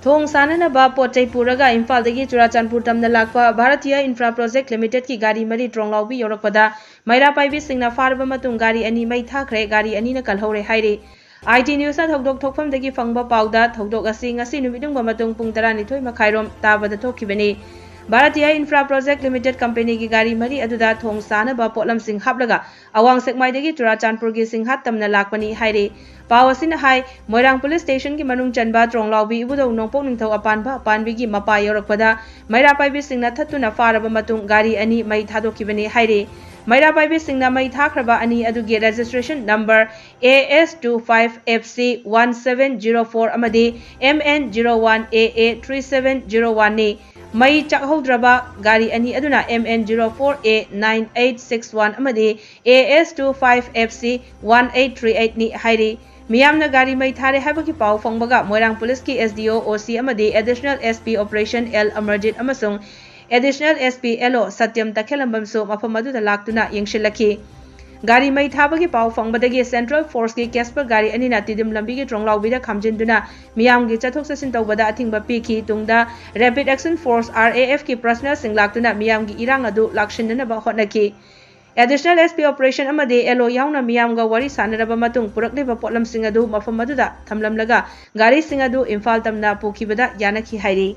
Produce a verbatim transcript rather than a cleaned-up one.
ꯊꯣꯡ ꯁꯥꯅꯅꯕ ꯄꯣꯠ ꯆꯩ ꯄꯨꯔꯒ ꯏꯝꯐꯥꯜꯗꯒꯤ ꯆꯨꯔꯥꯆꯥꯟꯄꯨꯔ ꯇꯝꯅ ꯂꯥꯛꯄ ꯚꯥꯔꯇꯤꯌꯥ ꯏꯟꯐ꯭ꯔꯥ ꯄ꯭ꯔꯣꯖꯦꯛ ꯂꯤꯃꯤꯇꯦꯗꯀꯤ ꯒꯥꯔꯤ ꯃꯔꯤ ꯇ꯭ꯔꯣꯡꯂꯥꯎꯕꯤ ꯌꯧꯔꯛꯄꯗ ꯃꯩꯔꯥ ꯄꯥꯏꯕꯤꯁꯤꯡꯅ ꯐꯥꯔꯕ ꯃꯇꯨꯡ ꯒꯥꯔꯤ ꯑꯅꯤ ꯃꯩ ꯊꯥꯈ꯭ꯔꯦ, ꯒꯥꯔꯤ ꯑꯅꯤꯅ ꯀꯜꯍꯧꯔꯦ ꯍꯥꯏꯔꯤ꯫ ꯑꯥꯏ ꯇꯤ ꯅ꯭ꯌꯨꯁꯅ ꯊꯧꯗꯣꯛ ꯊꯣꯛꯐꯝꯗꯒꯤ ꯐꯪꯕ ꯄꯥꯎꯗ ꯊꯧꯗꯣꯛ ꯑꯁꯤ ꯉꯁꯤ ꯅꯨꯃꯤꯠꯌꯨꯡꯕ ꯃꯇꯨꯡ ꯄꯨꯡ ꯇꯔꯥꯅꯤꯊꯣꯏ ꯃꯈꯥꯏꯔꯣꯝ ꯇꯥꯕꯗ ꯊꯣꯛꯈꯤꯕꯅꯤ꯫ ꯚꯥꯔꯇꯤꯌꯥ ꯏꯟꯐ꯭ꯔꯥ ꯄ꯭ꯔꯣꯖꯦꯛ ꯂꯤꯃꯤꯇꯦꯗ ꯀꯝꯄꯦꯅꯤꯒꯤ ꯒꯥꯔꯤ ꯃꯔꯤ ꯑꯗꯨꯗ ꯊꯣꯡ ꯁꯥꯅꯕ ꯄꯣꯠꯂꯝꯁꯤꯡ ꯍꯥꯞꯂꯒ ꯑꯋꯥꯡ ꯁꯦꯛꯃꯥꯏꯗꯒꯤ ꯆꯨꯔꯥꯆꯥꯟꯄꯨꯔꯒꯤ ꯁꯤꯡꯍꯥꯠ ꯇꯝꯅ ꯂꯥꯛꯄꯅꯤ ꯍꯥꯏꯔꯤ꯫ ꯄꯥꯎ ꯑꯁꯤꯅ ꯍꯥꯏ, ꯃꯣꯏꯔꯥꯡ ꯄꯨꯂꯤꯁ ꯁ꯭ꯇꯦꯁꯟꯒꯤ ꯃꯅꯨꯡ ꯆꯟꯕ ꯇ꯭ꯔꯣꯡꯂꯥꯎꯕꯤ ꯏꯕꯨꯙꯧ ꯅꯣꯡꯄꯣꯛ ꯅꯤꯡꯊꯧ ꯑꯄꯥꯟꯕ ꯑꯄꯥꯟꯕꯤꯒꯤ ꯃꯄꯥ ꯌꯧꯔꯛꯄꯗ ꯃꯩꯔꯥ ꯄꯥꯏꯕꯤꯁꯤꯡꯅ ꯊꯠꯇꯨꯅ ꯐꯥꯔꯕ ꯃꯇꯨꯡ ꯒꯥꯔꯤ ꯑꯅꯤ ꯃꯩ ꯊꯥꯗꯣꯛꯈꯤꯕꯅꯤ ꯍꯥꯏꯔꯤ꯫ ꯃꯩꯔꯥ ꯄꯥꯏꯕꯤꯁꯤꯡꯅ ꯃꯩ ꯊꯥꯈ꯭ꯔꯕ ꯑꯅꯤ ꯑꯗꯨꯒꯤ registration number A S two five F C one seven zero four ꯑꯃꯗꯤ M N zero one A A three seven zero one ꯅꯤ꯫ ꯃꯩ ꯆꯥꯛꯍꯧꯗ꯭ꯔꯕ ꯒꯥꯔꯤ ꯑꯅꯤ ꯑꯗꯨꯅ M N zero four A nine eight six one ꯑꯃꯗꯤ A S two five F C one eight three eight ꯅꯤ ꯍꯥꯏꯔꯤ꯫ ꯃꯤꯌꯥꯝꯅ ꯒꯥꯔꯤ ꯃꯩ ꯊꯥꯔꯦ ꯍꯥꯏꯕꯒꯤ ꯄꯥꯎ ꯐꯪꯕꯒ ꯃꯣꯏꯔꯥꯡ ꯄꯨꯂꯤꯁꯀꯤ S D O, O C ꯑꯃꯗꯤ Additional S P Operation L Amarjeet ꯑꯃꯁꯨꯡ Additional S P L O ꯁꯇ꯭ꯌꯝ ꯇꯈꯦꯂꯝꯕꯝꯁꯨ ꯃꯐꯝ ꯑꯗꯨꯗ ꯂꯥꯛꯇꯨꯅ ꯌꯦꯡꯁꯤꯜꯂꯛꯈꯤ꯫ ꯒꯥꯔꯤ ꯃꯩ ꯊꯥꯕꯒꯤ ꯄꯥꯎ ꯐꯪꯕꯗꯒꯤ Central Force ꯀꯤ Casper ꯒꯥꯔꯤ ꯑꯅꯤꯅ ꯇꯤꯗꯤꯝ ꯂꯝꯕꯤꯒꯤ ꯇ꯭ꯔꯣꯡꯂꯥꯎꯕꯤꯗ ꯈꯥꯝꯖꯤꯟꯗꯨꯅ ꯃꯤꯌꯥꯝꯒꯤ ꯆꯠꯊꯣꯛ ꯆꯠꯁꯤꯟ ꯇꯧꯕꯗ ꯑꯊꯤꯡꯕ ꯄꯤꯈꯤ꯫ ꯇꯨꯡꯗ Rapid Action Force, R A F ꯀꯤ personnel ꯁꯤꯡ ꯂꯥꯛꯇꯨꯅ ꯃꯤꯌꯥꯝꯒꯤ ꯏꯔꯥꯡ ꯑꯗꯨ ꯂꯥꯛꯁꯤꯟꯅꯅꯕ ꯍꯣꯠꯅꯈꯤ꯫ Additional S P Operation ꯑꯃꯗꯤ L O ꯌꯥꯎꯅ ꯃꯤꯌꯥꯝꯒ ꯋꯥꯔꯤ ꯁꯥꯅꯔꯕ ꯃꯇꯨꯡ ꯄꯨꯔꯛꯂꯤꯕ ꯄꯣꯠꯂꯝꯁꯤꯡ ꯑꯗꯨ ꯃꯐꯝ ꯑꯗꯨꯗ ꯊꯝꯂꯝꯂꯒ ꯒꯥꯔꯤꯁꯤꯡ ꯑꯗꯨ ꯏꯝꯐꯥꯜ ꯇꯝꯅ ꯄꯨꯈꯤꯕꯗ ꯌꯥꯅꯈꯤ ꯍꯥꯏꯔꯤ꯫